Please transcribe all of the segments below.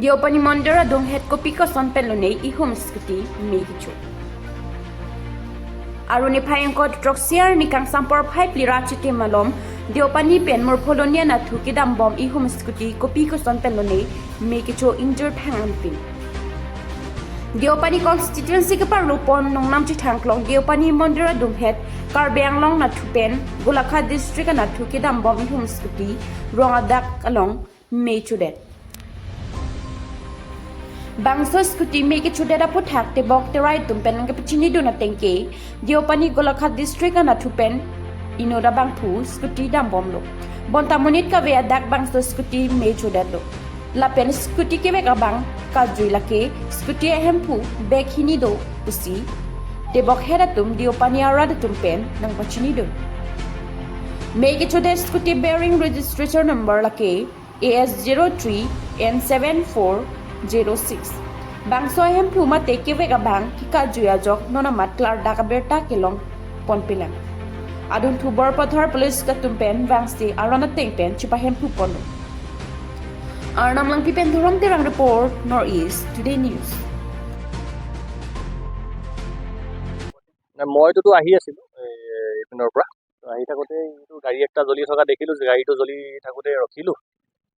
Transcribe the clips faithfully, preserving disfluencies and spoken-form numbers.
Deopani Mondir adunghet kopi koson pen lone ihum scooty me kecho. Aru niphai ingkoi throksi arni kangsam porphai phli ra chiti malom Deopani pen Murpholoni anatthu kedam bom ihum scooty kopi koson pen lone me kecho ingjir thang anpin. Deopani constituency keparlopon nongnam chethangklong Deopani Mondir adunghet Karbi Anglong anatthu pen Golaghat district anatthu kedam bom ihum scooty rong adak along me chodet. Bangso scooty me kechodet aphuthak tebok terai atum pen nangkepachinidun ateng ke Deopani Golaghat district anatthu pen inut abangphu scooty dam bomlo. Bonta monit kave adak bangso scooty me chodetlo. Lapen scooty kevek abang kajui lake scooty ahemphu bag hini do pusi tebok het atum Deopani arat atum pen nangpachinidun. Me kechodet scooty bearing registration number lake A S zero three N seven four zero six. Bangso ahemphu mate kevek abang kekajui ajok non amat klardak abirta kelong ponpelang. Adunthu Borpathar police atum pen vangsi aron ateng pen chepahemphu ponlo. Arnam Langpi pen Dhorom Terang report, North East Today News. নাই, মইতোতো আহি আছিলো এই ইপিনৰ পৰা। তো আহি থাকোঁতে এইটো গাড়ী একটা জ্বলি থকা দেখিলো, যে গাড়ীটো জ্বলি থাকোঁতে ৰখিলো।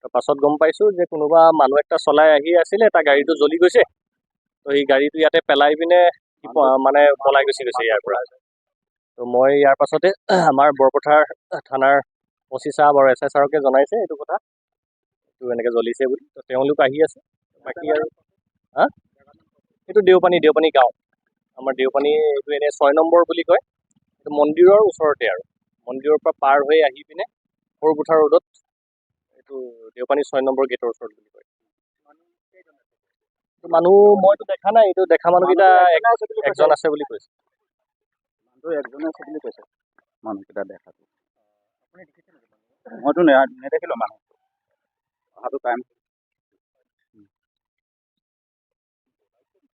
তো পাছত গম পাইছো যে কোনোবা মানুহ একটা চলাই আহি আছিলে, তাৰ গাড়ীটো জ্বলি গৈছে। তো সেই গাড়ীটো ইয়াতে পেলাই পিনে সি প- মানে পলাই গুচি গৈছে ইয়াৰ পৰা। তো মই ইয়াৰ পাছতে আমাৰ বৰপথাৰ থানাৰ অ চি ছাৰ আৰু এছ আই ছাৰকে জনাইছে এইটো কথা, এইটো এনেকে জ্বলিছে বুলি। তো তেওঁলোক আহি আছে। বাকী আৰু হা, এইটো দেওপানী, দেওপানী গাঁও। আমাৰ দেওপানী এইটো এনে ছয় নম্বৰ বুলি কয়। এইটো মন্দিৰৰ ওচৰতে আৰু, মন্দিৰৰ পৰা পাৰ হৈ আহি পিনে সৰুপথাৰ ৰোডত এইটো দেওপানী ছয় নম্বৰ গেটৰ ওচৰত বুলি কয়। এইটো মানুহ মইতো দেখা নাই, এইটো দেখা মানুহকেইটা এক- একজন আছে বুলি কৈছে। মানুহটো একজনে আছে বুলি কৈছে, মানুহকেইটা দেখাটো। মইতো নে- নেদেখিলো মানুহ অহাটো টাইম।